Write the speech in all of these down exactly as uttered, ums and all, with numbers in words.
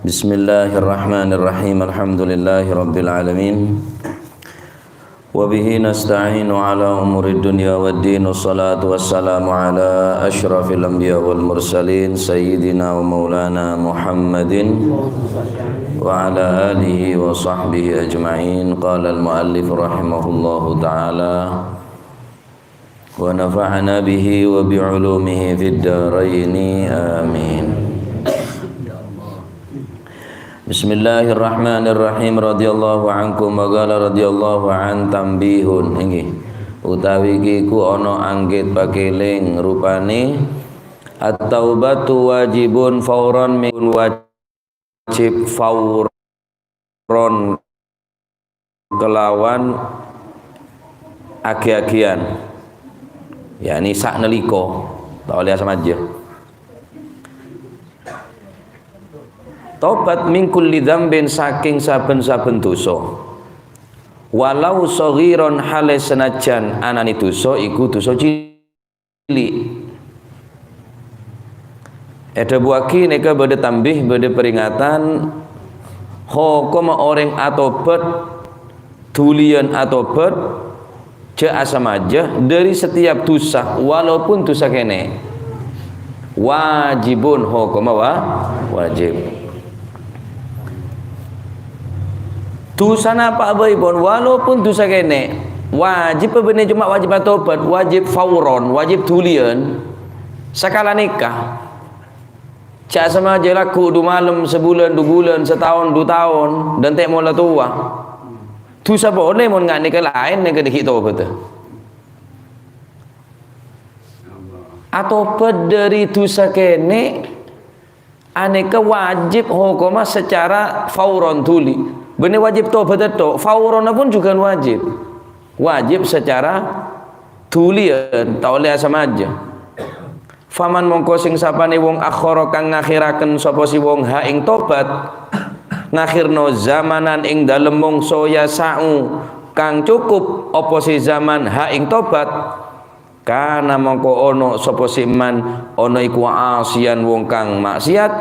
Bismillahirrahmanirrahim. Alhamdulillahirabbil alamin. Wa bihi nasta'inu ala umuri dunya waddin. Wassalatu wassalamu ala asyrafil anbiya wal mursalin, sayyidina wa maulana Muhammadin wa ala alihi wa sahbihi ajma'in. Qala al-muallif rahimahullahu ta'ala, wa nafa'ana bihi wa bi ulumihi fid daraini. Amin. Bismillahirrahmanirrahim. Radhiyallahu ankum wa qala radhiyallahu an tambihun. Inggih. Utawi kiku ana anggit pakeling rupane at-taubatu wajibun fauran min wajib fauron kelawan agi-agian, yakni saknalika, ta' olle asamaja. Tobat min kulli dzambin, saking saben-saben dosa. Walau shaghiran, hale senajan anane dosa iku dosa cilik. Edhabuwagi neka badha tambih, badha peringatan, hokomma oreng atobat, duliyan atobat, ja' asamaja dari setiap dosa, walaupun dosa kene. Wajibun, hokomma wa-, wajib. Dosa napa bae pon, walaupun dosa kene, wajib benne cuma wajib atobat, wajib fauron, wajib duliyan. Sakala neka. Ja' samaja lagu du malem, sebulan, du bulan, setaon, du taon, dan te' mola towa. Dosa pole mon nga' neka laen neka dagi' tobat. Atobat dari dosa kene, aneka wajib hokomma secara fauron duli. Benne wajib tobat tok, fauron pun juga wajib. Wajib secara duliyan, ta' olle asamaja. Faman mongko sing sapane wong akhara kang ngakhiraken sapa si wong ha ing tobat, ngakhirno zamanan ing dalem mongso yasa'u kang cukup apa si zaman ha ing tobat, kana mongko ono sapa si man ono iku asiyan wong kang maksiat,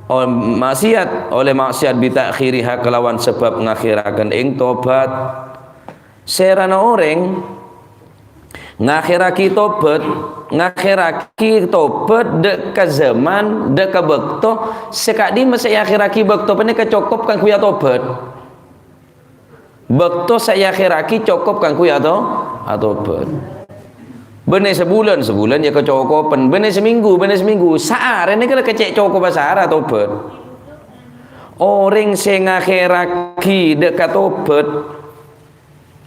o-, maksiat, oleh maksiat bitakhiriha kelawan sebab ngakhiraken ing tobat. Serana oreng ngakhiragi tobat, ngakhiragi tobat de' ka zaman, de' ka bakto, se ka'dimma se eakhiragi bakto paneka cokop kangguy atobat. Bakto se eakhiragi cokop kangguy ato-, atobat. Benne sebulan, sebulan ya kacokopan. Benne seminggu, benne seminggu. Saare neka la kece' cokop saare atobat. Oreng se ngakhiragi de' ka tobat,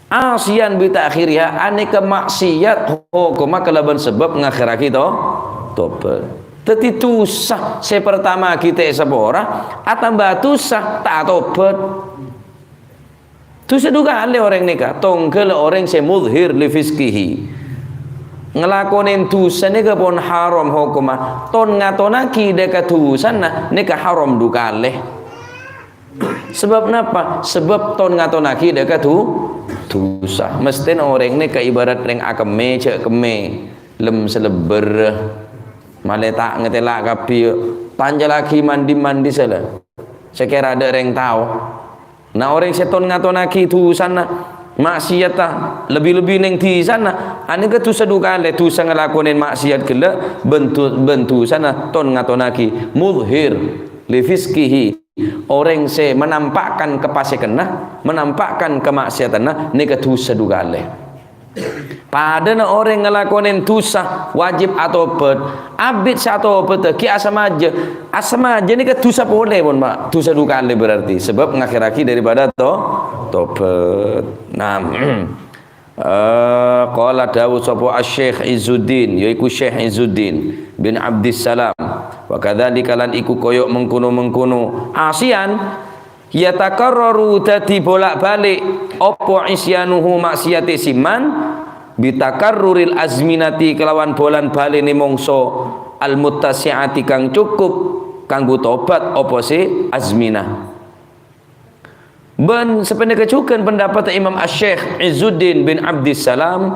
asiyan bitakhiriha, aneka maksiat hokomma kalaban sebab ngakhiragi to-, tobat. Daddi dosa se pertama ghi' te' sapora, atamba dosa ta' atobat. Dosa du kale oreng neka, tonggal oreng se mudhir li fisqihi. Ngelakonen dosa neka pon haram hokomma, ton-ngatonagi de' ka dosana neka haram du kale. Sebab napa? Sebab ton-ngatonagi de' ka du-, dosa. Mestena oreng neka ibarat reng akemme, ja' kemme, lem selebber, male ta' ngetela kabbi, pancalagi mandi-mandi sala. Sakera de' reng tao. Na oreng se ton-ngatonagi dosana, maksiatta, lebbi-lebbi neng disana, aneka dosa du kale, dosa ngelakonen maksiat gella, ben du-, ben dosana ton-ngatonagi, mudhir li fisqihi. Oreng se menampakkan kepasekanna, menampakkan kemaksiatanna, neka dosa du kale. Padana oreng ngelakonen dosa, wajib atobat. Abit se atobat, ghi' asamaja. Asamaja neka dosa pole, pon, Pak. Dosa du kale berarti. Sebab ngakhiragi daripada to-, tobat. Nah, Eh, qala dawuh sapa Asy-Syaikh Izzuddin, yaiku Syekh Izzuddin bin Abdissalam. Wa kadzalika lan iku koyo mengkono-mengkono. Asiyan, yatakarraru dadi bolak-balik, apa isyanuhu maksiate siman, bitakarruril azminati kelawan bolan-balene mongso al-muttasi'ati kang cukup kanggo tobat apa se azminah. Ban sapaneka jugan pendapat Imam Asy-Syaikh Izzuddin bin Abdissalam,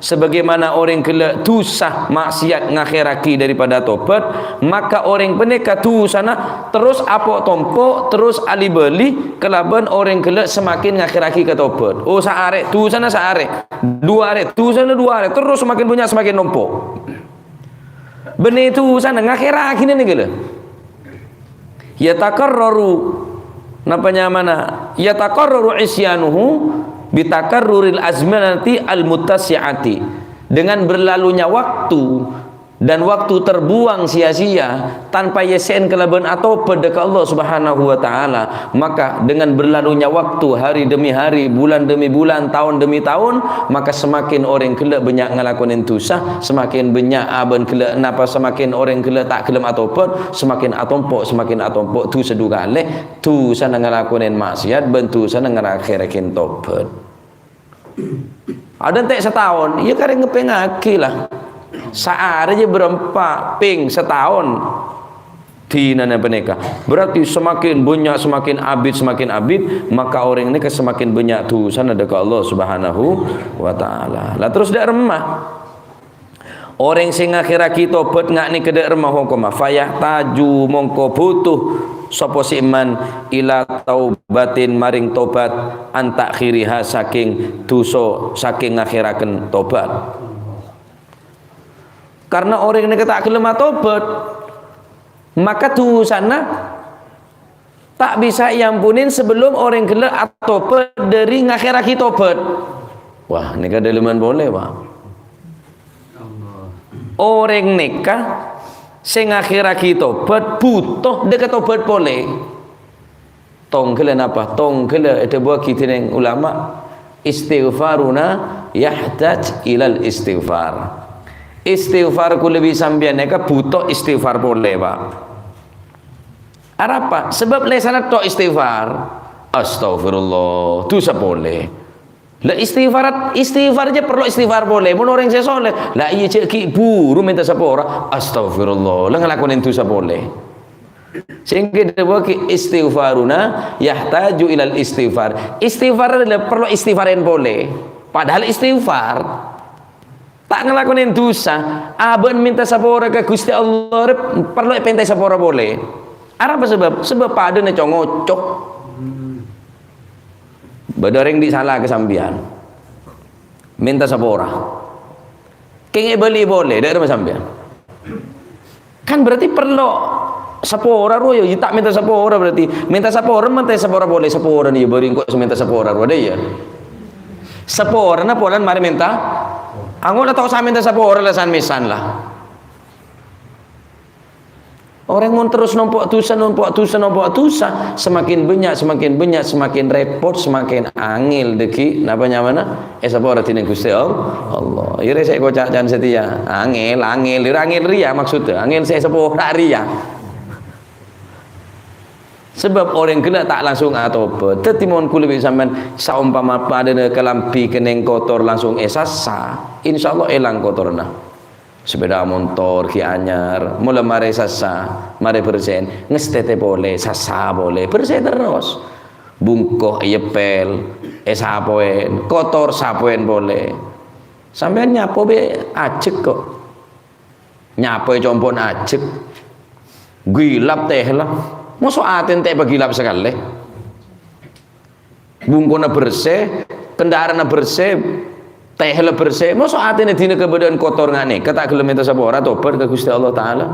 Sebagaimana orèng ghellâ' dhusa, maksiat, ngakhèrraghi daripada tobat, maka orèng panèka dhusana terros apo'-tompo', terros ali-bâli kalabân orèng ghellâ' semakin ngakhèrraghi ka tobat. Oh, saarè, dhusana saarè. Duwâ' arè, dhusana duwâ' arè. Terros semakin bânnya', semakin nompo'. Bânnè dhusana, ngakhèrraghi nèka ghellâ'. Yatakarraru, napa nyamana? Yatakarraru isyanuhu bitakarruril azminati al-muttasi'ati. Dengan berlalunya waktu dan waktu terbuang sia-sia tanpa èyèssè'è kalabân atobat ka Allah Subhanahu wa Ta'ala, maka dengan berlalunya waktu, hari demi hari, bulan demi bulan, taon demi taon, maka semakin orèng ghellâ' bânnya' ngalakonè dhusa, semakin bânnya' abâ' ghellâ' napa semakin orèng ghellâ' ta' ghellem atobat, semakin atompo', semakin atompo', dhusa du kalè, dhusana ngalakonè maksiat bân dhusana ngakhèrraghi tobat. Adântè' sataon, iyâ karè ngèpèngaghi la. Saarè jâ bârâmpa pèng sataon. Dinana panèka. Berarti semakin bânnya', semakin abit, semakin abit, maka orèng nèka semakin bânnya' dhusana dâ' ka Allah Subhanahu wa Ta'ala. La terros dâ' remma. Orèng sè ngakhèrraghi tobat nga' nèka dâ' remma hokomma, fayahtaju mongko butuh sapa sè èman ila taubatin maring tobat, an ta'khiriha saking dhusa, saking ngakhèrraghân tobat. Karena orèng nèka ta' ghellem atobat, maka dhusana ta' bisa èampunin sabellum orèng ghellâ' atobat dâri ngakhèrraghi tobat. Wah, nèka dâlemman polè, Pak. Orèng nèka sè ngakhèrraghi tobat buto dâ' ka tobat polè. Tongghâllâ napa? Tongghâllâ èdhâbuwâghi dènèng ulama, "Istighfaruna yahtaju ilal istighfar." Istighfar kaulâ bi' sampèyan nèka buto istighfar polè, Pak. Arapa? Sabâb lèsanna tok istighfar. Astaghfirullah, dhusa polè. La istighfar, istighfar jâ parlo istighfar polè. Mon orèng sè soleh, la iyâ jâ' ghi' buru mènta sapora. Astaghfirullah, la ngalakonè dhusa polè. Sehingga èdhâbuwâghi istighfaruna yahtaju ilal istighfar. Istighfar la parlo istighfarèn polè. Padahal istighfar ta' ngalakonè dhusa, abâ'na mènta sapora ka Ghustè Allah, rè, parlo èpèntaè sapora polè. Arapa sabâb? Sabâb padâna co-ngoco. Bâdâ orèng dhi' sala ka sampèyan. Mènta sapora. Kèng èbâli polè, dâ' remma sampèyan. Kan berarti parlo sapora rowa, yâ, ta' mènta sapora berarti. Mènta sapora, mènta sapora polè, sapora nèka bâri' engko' sè mènta sapora rowa, dâ' iyâ. Saporana polana marè mènta. Angona ta' osa mènta sapora la san-mèsan la. Orèng mon terros nompo' dhusa, nompo' dhusa, nompo' dhusa, semakin bânnya', semakin bânnya', semakin rèpot, semakin angèl dâgghi', napa nyamana? Èsapora dhinèng Ghustè All-, Allah. Iyâ rè sè èkoca' can satèya. Angèl, angèl, iyâ angèl rèya maksodda. Angèl sè èsapora rèya. Sabâb orèng ghellâ' ta' langsung atobat. Dhâddhi mon kaulâ bi' sampèyan saompama padâna kalambhi kennèng kotor langsung èsassa, insyaallah èlang kotorra. Sepèda montor ghi' anyar, mola marè sassa, marè bersè'è, ngastètè polè, sassa polè, bersè terros. Bungko èyèpèl, èsapowè, kotor sapowè polè. Sampèyan nyapo bi' ajhek kok. Nyapoè compo'na ajhek. Ghilap tèhèlla. Moso atèna ta' èpaghilap sakalè. Bungkona bersè, kendarana bersè, tèhèlla bersè. Moso atèna dina kabâdâ'ân kotor nga' nèka ta' ghellem mènta sapora tobat ka Ghustè Allah Ta'ala.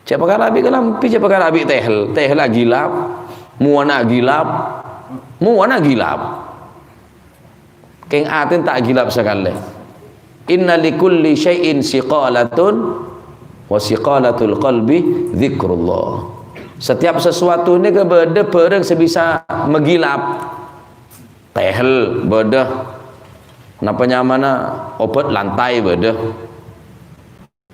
Jhâ' pakala bi' kalambhi, jhâ' pakala bi' tèhèl. Tèhèlla ghilap, mowana ghilap, mowana ghilap. Kèng atèna ta' ghilap sakalè. Inna likulli syai'in siqalatun wa siqalatul qalbi dzikrullah. Setiap sesuatu nèka bâdâ bârâng sè bisa maghilap. Tèhèl bâdâ. Napa nyamana obat lantai bâdâ.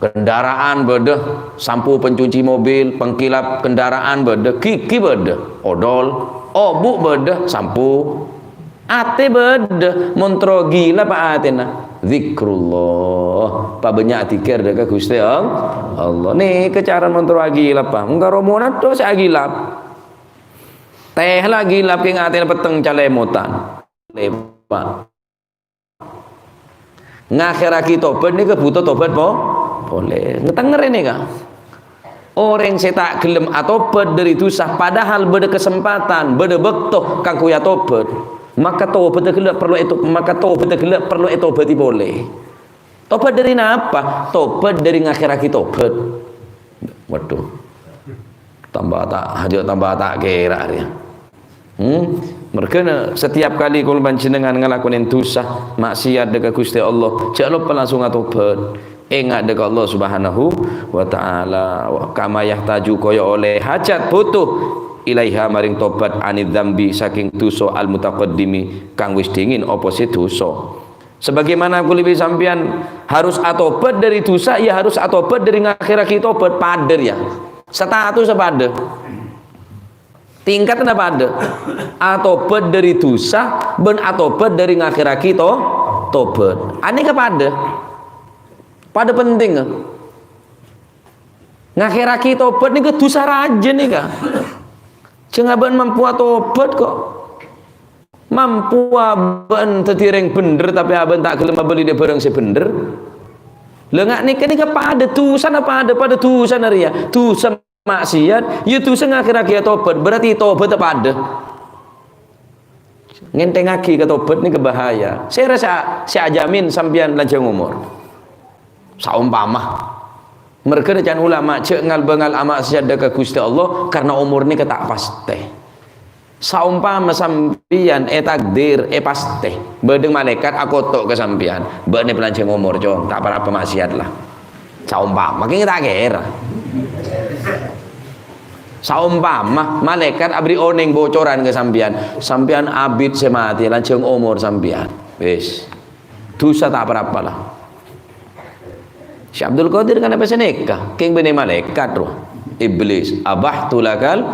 Kendaraan bâdâ, sampo pencuci mobil, pengkilap kendaraan bâdâ, ghighi bâdâ, odol, obu' bâdâ, sampo. Atè bâdâ, mon terro ghilap atèna. Dzikrullah. Pabânnya' dzikir dâ' ka Ghustè All-, Allah. Nèka cara mon terro aghilap, Pak. Mongka romona tok sè aghilap. Tèhèlla ghilap kèng atèna petteng calèmotan. Lepa'. Ngakhèraghi tobat nèka bhuto tobat po-, polè. Ngatengngèrè nèka. Orèng sè ta' ghellem atobat dhâri dhusa, padahal bâdâ kasempadhân, bâdâ bâkto kaangghuy atobat, maka tobaddhâ ghellâ' parlo èto-, maka tobaddhâ ghellâ' parlo ètobâdhi polè. Tobat dhâri napa? Tobat dhâri ngakhèraghi tobat. Waduh. Tamba ta', hajâ tamba ta' kèra rèya. Hmm? Mergana setiap kali kaulâ panjhennengngan ngalakonè dhusa, maksiat dhâ' ka Ghustè Allah, jhâ' loppa langsung atobat. Enga' dhâ' ka Allah Subhanahu wa Ta'ala. Wa kama yahtaju, kaya olè hajat, butuh, ilaiha, maring tobat, anidz dzambi, saking dhusa, al-mutaqaddimi, kang wis dhingèn apa sè dhusa. Sebagaimana kaulâ bi' sampèyan harus atobat dhâri dhusa, ya harus atobat dhâri ngakhèraghi tobat, padâ rèya. Status padâ. Tingkatna padâ. Atobat dhâri dhusa bân atobat dhâri ngakhèraghi to-, tobat. Anèka padâ. Padâ pentingnga. Ngakhèraghi tobat nèka dhusa rajâ nèka. Jhâ' abâ'na mampowa tobat kok. Mampowa abâ'na dhâddhi orèng bhendher, tapè abâ'na ta' ghellem abâli dhâ' bhârâng sè bhendher. Lha, nga-, nèka, nèka padâ dhusana, padâ, padâ dhusana rèya. Dhusa maksiat, ya dhusa ngakhèraghi atobat, berarti tobatta padâ. Ngènthèngngaghi ka tobat nèka bahaya. Sèra sè, sè ajamin sampèyan lanjhâng omor. Saompama. Mergana can ulama, jhâ' ngal-bângal amaksiat dhâ' ka Ghustè Allah karna omor nèka ta' pastè. Saompama sampèyan ètakdir, èpastè, bâdâ malaèkat akoto' ka sampèyan, "Bâ'na palanjhâng omor, Cong, ta' para-apa maksiat, la." Saompama, kèng ta' kèra. Saompama malaèkat aberri' onèng bocoran ka sampèyan, "Sampèyan abit sè matè, lanjhâng omor sampèyan." Wis. Dhusa ta' para-apa, la. Syekh Abdul Qadir kan apa sè nèka? Kèng bânnè malaèkat, rowa. Iblis, "Abahtu lakal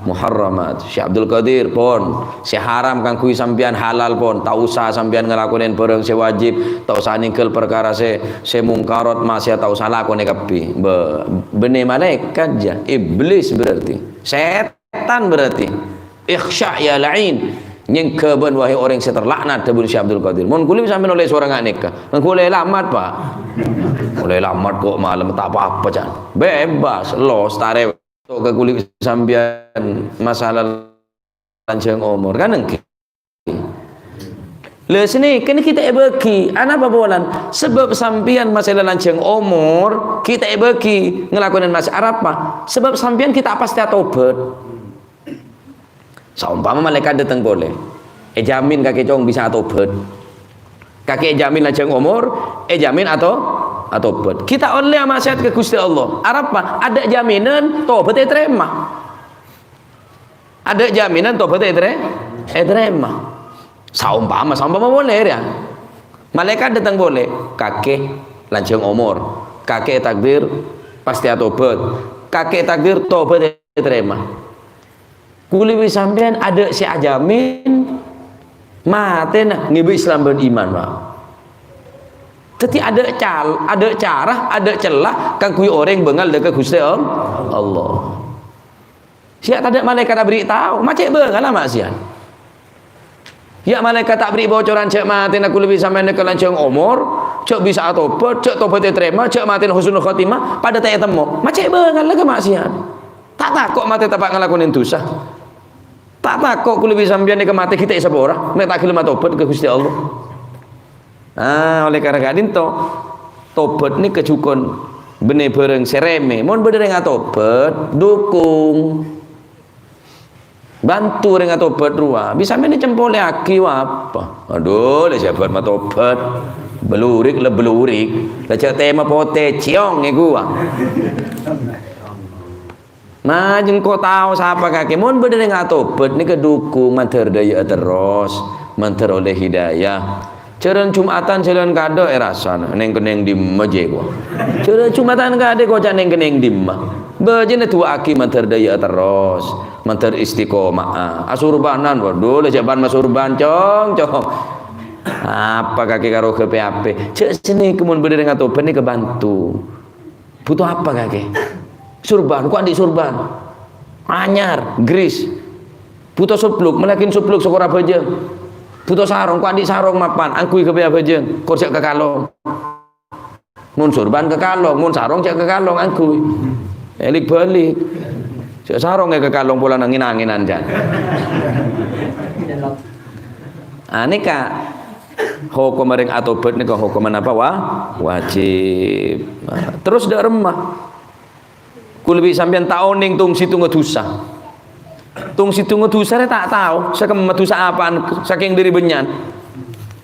muharramat." Syekh Abdul Qadir, pon, sè haram kaangghuy sampèyan halal, pon. Ta' osa sampèyan ngalakonè bhârâng sè wajib, ta' osa nèngghâl parkara sè, sè mungkarat, maksiat, ta' osa lakonè kabbhi. Bâ-, bânnè malaèkat, jâ. Iblis berarti. Sèt- Sètan berarti. "Ikhsya ya la'in." Nyèngghâ bâ'na, wahai orèng sè terlaknat, dhâbuna Syekh Abdul Qadir. Mon kaulâ sampèyan ollè sowara nga' nèka, engko' ollè lamat, Pak. Ollè lamat kok malem, ta' pa-apa, can. Bebas, los, tarè. Tok ka kaulâ sampèyan masalah lanjhâng omor, kan engghi? Lha, sè nèka nèka ta' èbâghi. Anapa polana? Sabâb sampèyan masalah lanjhâng omor, ghi' ta' èbâghi ngalakonè maksiat arapa? Sabâb sampèyan ghi' ta' pastè atobat. Saompama malaèkat dâteng polè, èjamin kakè, Cong, bisa atobat. Kakè èjamin lanjhâng omor, èjamin ato-, atobat. Ghi' ta' ollè amaksiat ka Ghustè Allah. Arapa? Adâ' jaminan tobat ètarèma. Adâ' jaminan tobat ètarè-, ètarèma. Saompama, saompama polè, rèya. Malaèkat dâteng polè, "Kakè lanjhâng omor. Kakè ètakdir pastè atobat. Kakè ètakdir tobat ètarèma." Kaulâ bi' sampèyan adâ' sè ajamin matèna ngibâ Islam bân iman, Pak. Dhâddhi adâ' cal-, adâ' cara, adâ' cella kaangghuy orèng bângal dâ' ka Ghustè All-, Allah. Sè tadâ' malaèkat aberri' tao, ma' cè' bângalla maksiat. Ya, malaèkat ta' aberri' bocoran jhâ' matèna kaulâ bi' sampèyan nèka lanjhâng omor, jhâ' bisa atobat, jhâ' tobat ètarèma, jhâ' matèna husnul khotimah, padâ ta' ètemmo. Ma' cè' bângalla ka maksiat. Ta' tako' matè tapa' ngalakonè dhusa. Ta' tako' kaulâ bi' sampèyan nèka matè ghi' ta' èsapora, mè' ta' ghellem atobat ka Ghustè Allah. Ah, oleh karena ka'dinto, tobat nèka jhughân bânnè bhârâng sè rèmè. Mon bâdâ orèng atobat, dukung. Bantu orèng atobat rowa. Bisa mènè cempolèyaghi, wa apa? Aduh, la sabbhân matobat. Belurik, la belurik. La jhâ' tèma potè, ciong, èghu, wa. Nah, jhâ' engko' tao sapa kakè. Mon bâdâ orèng atobat, nèka dukung, mandhâr dâjâ'â terros, mandhâr ollè hidayah. Jhârân Jum'atan sè lan kadâ' è rasana, neng-kenneng dimma jhâ' ko. Jhârân Jum'atan kadâ' koca' neng-kenneng dimma. Bâjâna du'aaghi mandhâr dâjâ'â terros, mandhâr istiqomah. Asurbanan, waduh, la jhâ' bân masurban, cong, cong. Apa kakè karo G P A P? Jhâ' sènè, mon bâdâ orèng atobat nèka bantu. Butuh apa kakè? Surban, ko' andi' surban. Anyar, gris. Butuh subluk, mèlaghin subluk sokora bâjâ. Bhuto sarong, ko' andi' sarong mapan, angghuy ghâbây abhâjâng, kor jhâ' kakalong. Mon sorban kakalong, mon sarong jhâ' kakalong, angghuy. Èlik-bâlik. Jhâ' sarong è kakalong polana ngèn-angènan, jhân. Ah, nèka hokom orèng atobhât nèka hokoman apa? Wa-, wajib. Nah, terros dâ' remma. Kulâ bi' sampèyan ta' onèng tong-sèttongnga dhusa. Tong-sèttongnga dhusa rè ta' tao, sakemma dhusa apaan, sakèng dâri bânnya'an.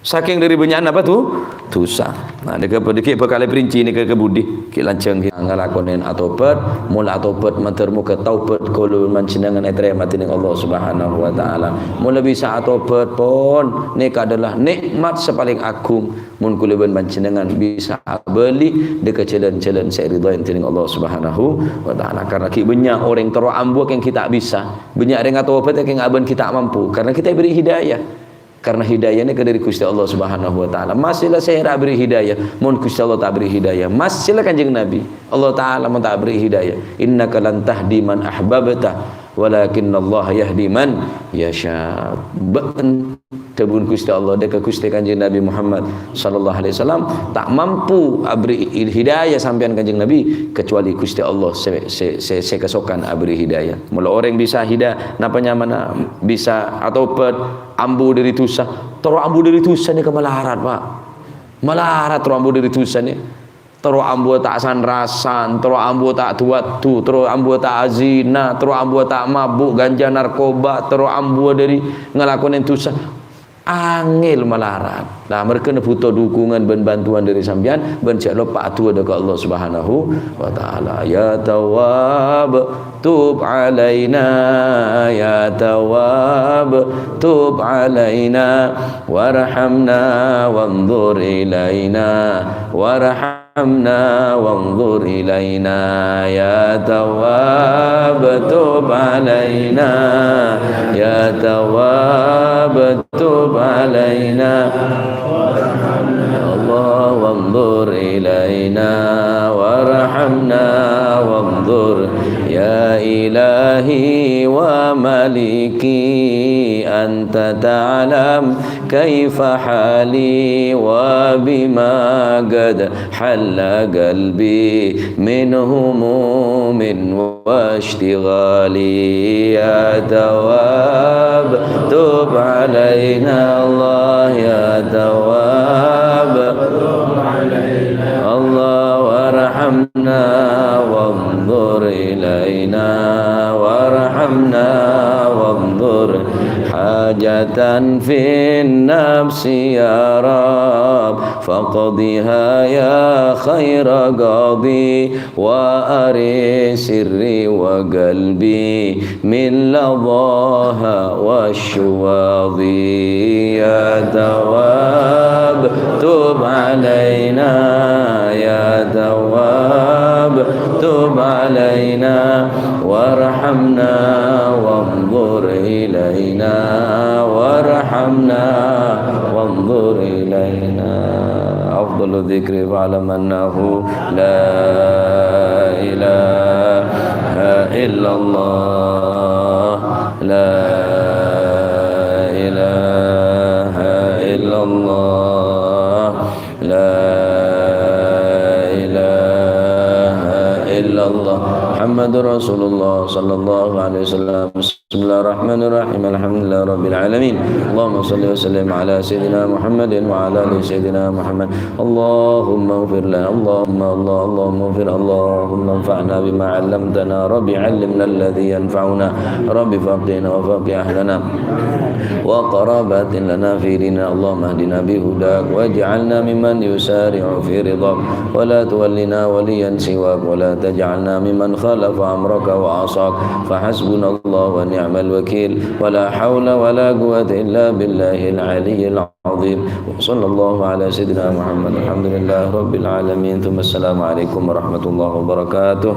Sakèng dâri bânnya'an apa tu? Dhusa. Nah, nèka bâdâ ghi' bhâkal èprinci nèka ka budi. Ghi' lanjhâng ghi' ngalakonè atobhât, mola atobhât mandhâr moghâ taubat kaulâ bân panjhennengngan ètarèma dèning Allah Subhanahu wa Ta'ala. Mola bisa atobhât, pon, nèka adalah nikmat sè palèng agung. Mon kulâ bân panjhennengngan bisa abâli dâ' ka jhâlân-jhâlân sè èridhoi dèning Allah Subhanahu wa Ta'ala. Karna ghi' bânnya' orèng terro ambu kèng ghi' ta' bisa. Bânnya' orèng atobhât kèng abân ghi' ta' mampu. Karna ghi' ta' èberri' hidayah. Karna hidayah nèka dâri Ghustè Allah Subhanahu wa Ta'ala. Masèla sèra aberri' hidayah. Mon Ghustè Allah ta' aberri' hidayah. Masèla Kanjeng Nabi. Allah Ta'ala mon ta' aberri' hidayah. "Innaka lan tahdi man ahbabta, walakinnallaha yahdi man yasha." Bâ'en, dhâbuna Ghustè Allah, dâ' ka Ghustè Kanjeng Nabi Muhammad sallallahu alaihi wasallam, ta' mampu aberri' hidayah sampèyan Kanjeng Nabi, kecuali Ghustè Allah sè, sè, sè, sè kasokan aberri' hidayah. Mola orèng bisa hida-, napa nyamana, bisa atobhât, ambu dâri dhusa. Terro ambu dâri dhusa nèka malarat, Pak. Malarat terro ambu dâri dhusa nè. Terro ambu ta' san-rasan, terro ambu ta' du-addu, terro ambu ta' azina, terro ambu ta' mabu', ganja, narkoba, terro ambu dâri ngalakonè dhusa. Angèl malarat. Nah, marghâna bhuto dhukungan bân bantuan dâri sampèyan, bân jhâ' loppa adu'a dâ' ka Allah Subhanahu wa Ta'ala. Ya Tawwab, tub alaina, ya Tawwab, tub alaina, warhamna wanzur ilaina, warhamna wanzur ilaina, ya Tawwab, tub alaina, ya Tawwab, tub alaina. Ya Allah, wanzur ilaina, warhamna wanzur. Ya Ilahi wa Maliki, anta ta'lam kaifa hali wa bima qad halla qalbi min humumin wa ishtighali. Ya Tawwab, tub alaina, Allah, ya Tawwab. Allah, warhamna wanzur ilaina, warhamna wanzur. Hajatan fin nafsi ya Rabb, faqdiha ya khaira qadi. Wa ari sirri wa qalbi min ladhaha wa syuwadhi. Ya Tawwab, tub alaina, ya Tawwab, tub alaina, warhamna wanzur ilaina, warhamna wanzur ilaina. Afdalu dzikri fa'lam annahu la ilaha illallah, la ilaha illallah, la ilaha illallah, Muhammadur Rasulullah sallallahu alaihi wasallam. Bismillahirrahmanirrahim. Alhamdulillahirabbil alamin. Allahumma shalli wa sallim ala sayyidina Muhammadin wa ala ali sayyidina Muhammad. Allahumma ighfir lana. Allahumma, Allah, Allahumma ighfir. Allahumma anfa'na bima 'allamtana. Rabbi 'allimna alladhi yanfa'una. Rabbi faqqihna wa faqqih ahlana. Wa qarabatin lana fi dinina. Allahumma ihdina bi hudak. Waj'alna mimman yusari'u fi ridak. Wa la tuwallina waliyan siwak. Wa la taj'alna mimman khalafa amraka wa asak. Fa hasbunallahu wa ni'mal wakil. Wa la haula wa la quwwata illa billahil aliyyil azim. Wa sallallahu ala sayyidina Muhammad. Alhamdulillahi rabbil alamin. Tsumma assalamu alaikum warahmatullahi wabarakatuh.